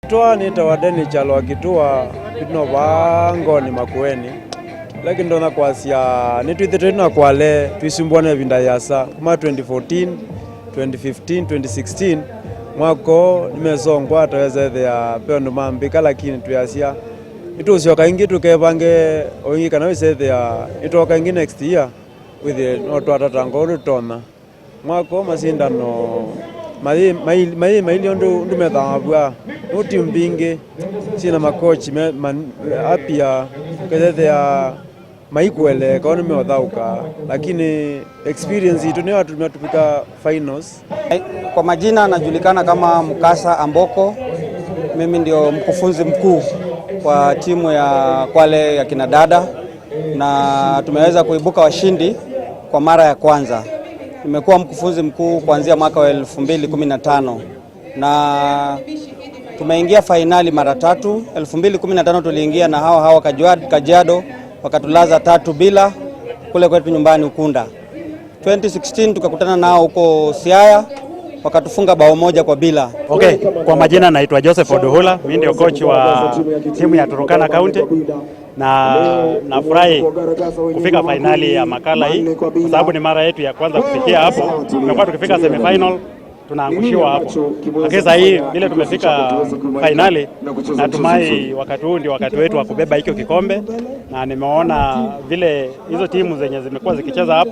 Twa nitawa Deni Chalo akitua itino vangoni Makueni, lakini ndona kwasia nitwithitwe na Kwale twisumbwana ivinda yasa kuma 2014, 2015, 2016 mwako nimesongwa tawezethea peondu mambika, lakini twiasia itucioka ingi tukevange oingi kana wisethea itoka ingi next year withie no twatata ngoo tutona mwako masindano mayi mailio ndu methaa nu timu mbingi sina makochi apia ukethethea maikueleka oni meothauka, lakini experience itu niyo tupika finals. Kwa majina najulikana kama Mukasa Amboko. Mimi ndio mkufunzi mkuu wa timu ya Kwale ya kinadada na tumeweza kuibuka washindi kwa mara ya kwanza. Nimekuwa mkufunzi mkuu kuanzia mwaka wa 2015 na tumeingia fainali mara tatu. 2015 tuliingia na hawa hawa Kajiado wakatulaza 3-0 kule kwetu nyumbani Ukunda. 2016 tukakutana nao huko Siaya wakatufunga bao 1-0. Okay, kwa majina naitwa Joseph Oduhula, mimi ndio coach wa timu ya Turkana County na nafurahi kufika fainali ya makala hii kwa sababu ni mara yetu ya kwanza kufikia hapo. Tumekuwa tukifika semifinal tunaangushiwa hapo, lakini sasa hii vile tumefika fainali, natumai wakati huu ndio wakati wetu wa kubeba hicho kikombe, na nimeona vile hizo timu zenye zimekuwa zikicheza hapa.